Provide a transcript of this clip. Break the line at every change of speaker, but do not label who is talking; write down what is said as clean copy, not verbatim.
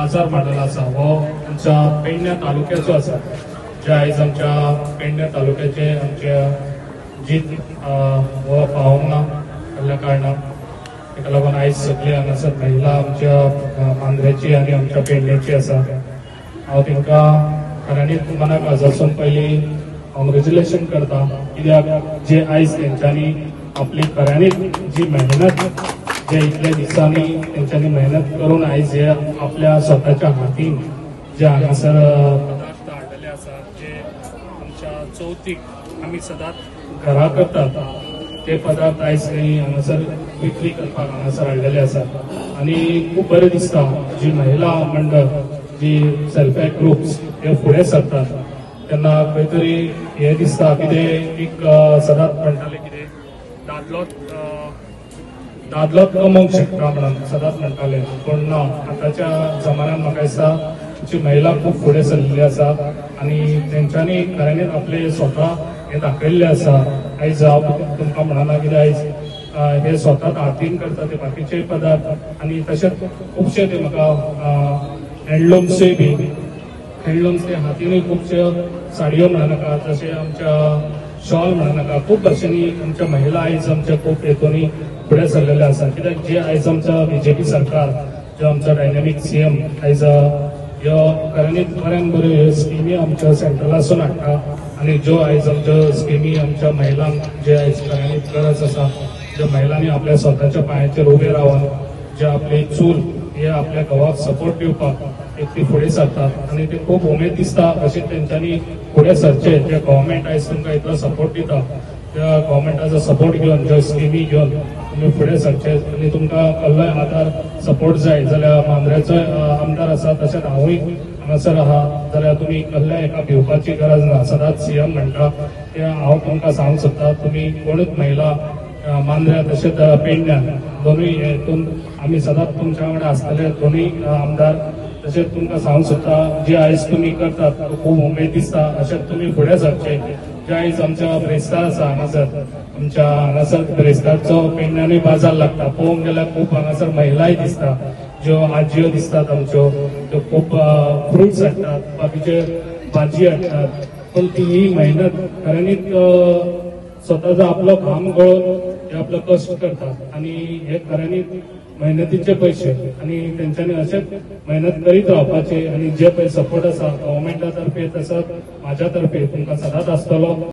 बाजार मांडलेलो आसा हो आमच्या पेडण्या तालुक्याचो आसा, जे आयज आमच्या पेडण्या तालुक्याचे आमच्या जीत हो पावोंक ना जाल्ल्या कारणान ताका लागून आयज सगळे हांगासर महिला आमच्या मांद्रेची आनी आमच्या पेडण्याची आसा. हांव तांकां खऱ्यांनीच मनाक काळजासून पयलीं कॉंग्रेच्युलेशन करता, कित्याक जे आयज तेंच्यांनी आपली खऱ्यांनीच जी मेहनत जे इतल्या दिसांनी तेंच्यांनी मेहनत करून आयज हे आपल्या स्वताच्या हातीन जे हांगासर पदार्थ हाडलेले आसा, जे आमच्या चवथीक आमी सदांच घरा करतात ते पदार्थ आयज थंय हांगासर विक्री करपाक हांगासर हाडलेले आसा. आनी खूब बरें दिसता जी महिला मंडळ जी सेल्फ हेल्प ग्रुप्स हे फुडें सरतात तेन्ना खंय तरी हें दिसता कितें एक सदांच म्हणटाले कितें दादलोच कमोवंक शकता म्हणून सदांच म्हणटाले, पूण ना, आतांच्या जमान्यान म्हाका दिसता जी महिला खूब फुडें सरलेली आसा आनी तेंच्यांनी खऱ्यांनीच आपले स्वता हें दाखयल्लें आसा. आयज हांव तुमकां म्हणना कितें आयज हे स्वताच हातीन करता ते बाकीचे पदार्थ आनी तशेंच खुबशे ते म्हाका हँडलूम्सूय बी हँडलूम्स ते हातीनूय खुबश्यो साडयो म्हणनाका, तशें आमच्या शॉल म्हणनाका, खूब भाशेंनी आमच्या महिला आयज आमच्या खूब हेतूंनी फुडें सरलेले आसा. कित्याक जे आयज आमच्या बीजेपी सरकार जो आमचो डायनॅमीक सीएम आयज ह्यो खऱ्यांनीच बऱ्यान बऱ्यो ह्यो स्किमी आमच्या सेंट्रलासून हाडटा आनी ज्यो आयज आमच्यो स्किमी आमच्या महिलांक जे आयज खऱ्यांनीच गरज आसा, ज्या महिलांनी आपल्या स्वताच्या पांयाचेर उबे रावन जे आपली चूल हे आपल्या घोवाक सपोर्ट दिवपाक एक ती फुडें सरतात आनी ते खूब उमेद दिसता अशें तेंच्यांनी फुडें सरचें. जे गव्हर्मेंट आयज तुमकां इतलो सपोर्ट दिता त्या गव्हर्मेंटाचो सपोर्ट घेवन ज्यो स्किमी घेवन तुमी फुडें सरचे आनी तुमकां कसलोय आदार सपोर्ट जाय जाल्यार मांद्र्याचो आमदार आसा तशेंच हांवूय हांगासर आहा जाल्यार तुमी कसल्या हेका भिवपाची गरज ना. सदांच सीएम म्हणटा तें हांव तुमकां सांगूंक सोदता, तुमी कोणूच महिला मांद्र्या तशेंच पेडण्यां दोनूय हेतून आमी सदांच तुमच्या वांगडा आसतले दोनूय आमदार. तशेंच तुमकां सांगूंक सोदता जे आयज तुमी करतात तो खूब उमेद दिसता, अशेंच तुमी फुडें सरचे. जे आयज आमच्या ब्रेस्तार आसा हांगासर आमच्या हांगासर ब्रेस्तारचो पेडण्यानूय बाजार लागता, पळोवंक गेल्यार खूब हांगासर महिलाय दिसता ज्यो आजयो दिसतात आमच्यो, त्यो खूब फ्रुट्स हाडटात, बाकीचे भाजी हाडटात, पूण ती ही मेहनत खऱ्यांनीच स्वताचो आपलो घाम गळोवन ते आपलो कश्ट करतात आनी हे खऱ्यांनीच मेहनतीचे पयशे आनी तेंच्यांनी अशेंच मेहनत करीत रावपाचे आनी जे पळय सपोर्ट आसा गव्हर्मेंटा तर्फे तसोच म्हाज्या तर्फे तुमकां सदांच आसतलो.